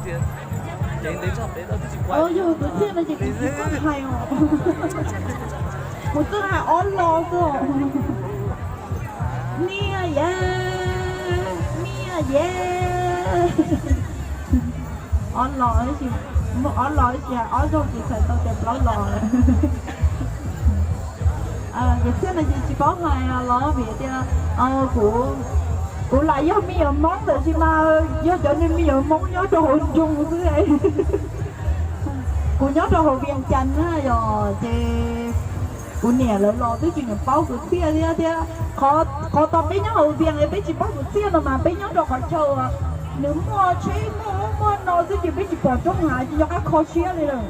Yog tus txiaj no ces kuv tsis txawj hais os. Kuv txawj hais ob lo xwb. Niaj ye, niaj ye. Ob lo, ob lo ib tsi, ob zaug ces txhais tau tias plaub lo. Kuv txiaj no ces tsis paub hais los vim tias kuv, kuv lam yog me nyuam Hmoob tab sis mas yog cov niag me nyuam Hmoob nyob rau hauv nroog xwb. Kuv nyob rau hauv Vias Cas na yog ces kuv niam lawv los twb tsis nyiam paub kuv txiaj thiab thiab. Qhov tau peb nyob hauv Vias es peb tsis paub kuv txiaj no mas peb nyob rau qhov chaw nws muaj tsheb muaj ub muaj no xwb ces peb tsis pom roob hav ces nco qab kho siab li lawm.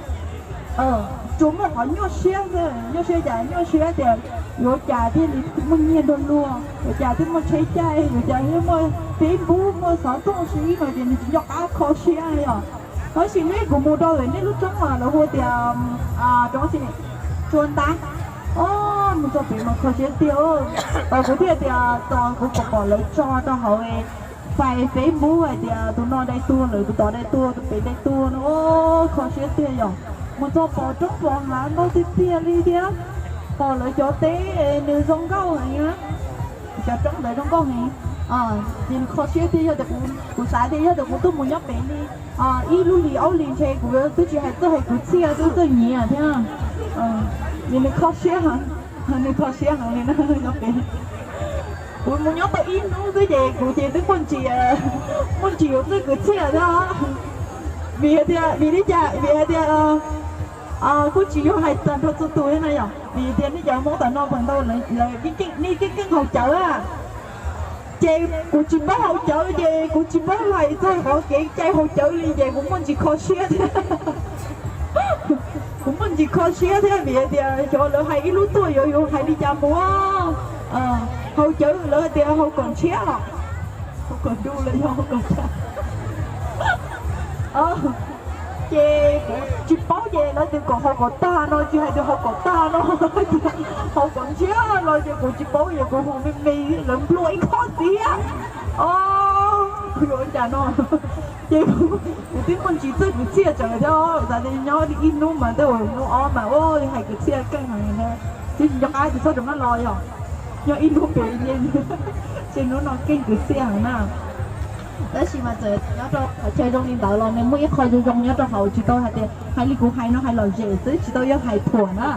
Tsuas muaj qhov nyuaj siab xwb, nyuaj siab cas? Nyuaj siab tias yuav cas thiaj li muaj nyiaj nrog luag, yuav cas thiaj muaj tsheb caij, yuav cas thiaj muaj Facebook muaj xov tooj si no ces nws tsis nco qab kho siab li os. Tab sis neb kuv mus rau lawm nej lub roob mas lawv hu tias roob xi, Tsua Ntab. Mus txog pem mas kho siab tiag. Kuv thiaj tias tos kuv pom pom lawv tso rau hauv fais Facebook hais tias tus no dai tuag lawm, tus tod dai tuag, tus pem dai tuag no, kho siab tiag yom. Mus txog pom roob pom hav ntau tiag tiag li thiab. Pom lawv cov teb nws zoo nkauj heev, cov roob ntawd zoo nkauj heev. Ces nws kho siab tiag, yog tias kuv xav tias yog tias kuv tuaj mus nyob pem li ib lub hlis ob hlis ntshe kuv twb tsis hais txawj hais kwv txhiaj twb txawj nyiav thiab. Ces nws kho siab heev, nws kho siab heev li na nyob pem. Kuv mus nyob tau ib hnub xwb ces kuv ces twb muaj ntsis, muaj ntsis yuav txawj kwv txhiaj thiab. Vim hais tias, vim li cas? Vim hais tias kuj tsis yog hais tag nrho txhua tus thiab na yom, vim tias nej cov Hmoob tom no feem ntau lawv nej keej keej haus cawv a. Ces kuv tsis paub haus cawv ces kuv tsis paub hais txog qhov kev cai haus cawv li ces kuv muaj ntsis kho siab thiab. Kuv muaj ntsis kho siab thiab vim hais tias xyov lawv hais ib lub tuaj yuav yuav hais li cas mus. Haus cawv lawv hais tias haus kom ntshiab los haus kom du los yog haus kom tag. Ces kuv tsis paub ces lawv tias kom haus kom tag no tsis hais tias haus kom tag no, haus kom ntshiab los ces kuv tsis paub ces kuv hu me me lawv nplua ib khob xiab. Kuv yuav ua cas no? Ces kuv twb muaj ntsis txawj kwv txhiaj tsawv thiab, xav tias nyob li ib hnub mas tej uas hnub ob mas ua li hais kwv txhiaj keej heev na, twb tsis nco qab ces txhob rov mab los yog nyob ib hnub pem li ces hnub no keej kwv txhiaj heev na. Tab sis mas txawm nyob rau qhov chaw zoo li ntawd los nws muaj ib qho zoo zoo nyob rau hauv, tsis tau hais tias hais li kuv hais no hais lom zem xwb, tsis tau yog hais thuam na.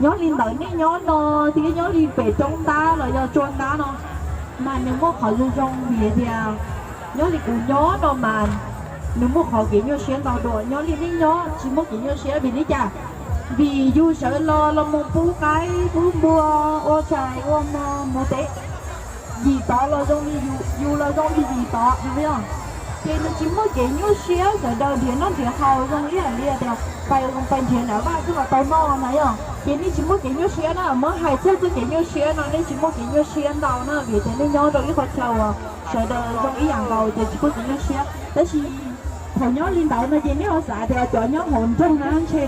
Nyob li ntawd nej nyob no thiab nyob li pem Roob Ntab los yog Tsua Ntab no mas nws muaj qhov zoo zoo vim tias nyob li kuv nyob no mas nws muaj qhov kev nyuaj siab ntau dua. Nyob li nej nyob tsis muaj kev nyuaj siab vim li cas? Vim yus sawv los los mus pub qaib pub npua, ua tshais ua hmo mus teb yim tod los zoo li yus, yus los zoo li yim tod no yog. Ces nws tsis muaj kev nyuaj siab, sawv daws nrhiav noj nrhiav haus zoo ib yam li tias pais pais nrhiav nram vaj xwb los tau noj na yog. Ces nej tsis muaj kev nyuaj siab na, muab hais txog txoj kev nyuaj siab no nej tsis muaj kev nyuaj siab ntau na vim tias nej nyob rau ib qhov chaw uas sawv daws zoo ib yam nkaus ces tsis muaj kev nyuaj siab. Tab sis thaum nyob li ntawd no ces nej ho xav tias cov nyob hauv nroog na ntshe